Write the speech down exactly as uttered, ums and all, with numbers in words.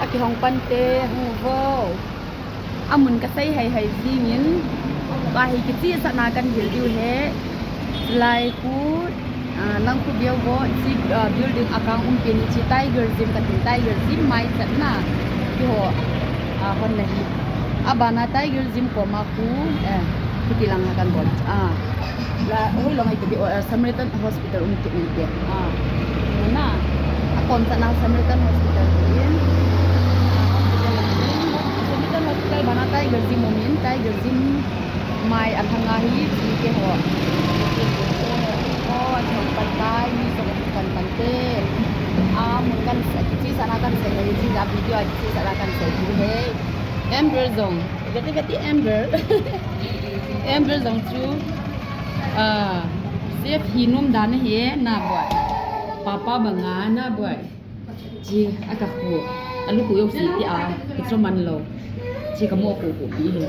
Kihong pante, hung vo. Amun kasei hai hai jingin. Ba hi kichehsahna kan hil diu ahi. Chulai khu, ah, nang khu veu vo, chi, ah, building akang um pen hi chi Tiger Gym kati, Tiger Gym mai chatna. Keiho, ah, hon nahi. Abana Tiger Gym koma khu, eh, kiti lang ha kan bol. Ah. La, hoi long ai kiti, oh, eh, Samaritan Hospital um kit nin te. Ah. Na. Akon ta na Samaritan Hospital in. Samaritan Hospital bana Tiger Gym um in, Tiger Gym mai alhanga hi chi keiho. Oh, achang pan tai, mi jong kan pan te. Ah, mun kan sa, kichehsahna kan sei, kichehsah video, kichehsahna kan sei, hi. Amber jong. Kati, kati, Amber. Amber jong chu, ah, safe hi nom dan ahi, na boi. Papa banga, na boi. Chi, aka khu. Alu khu yo si ti a, kicho man lou. Chi kamo khu khu pi hi.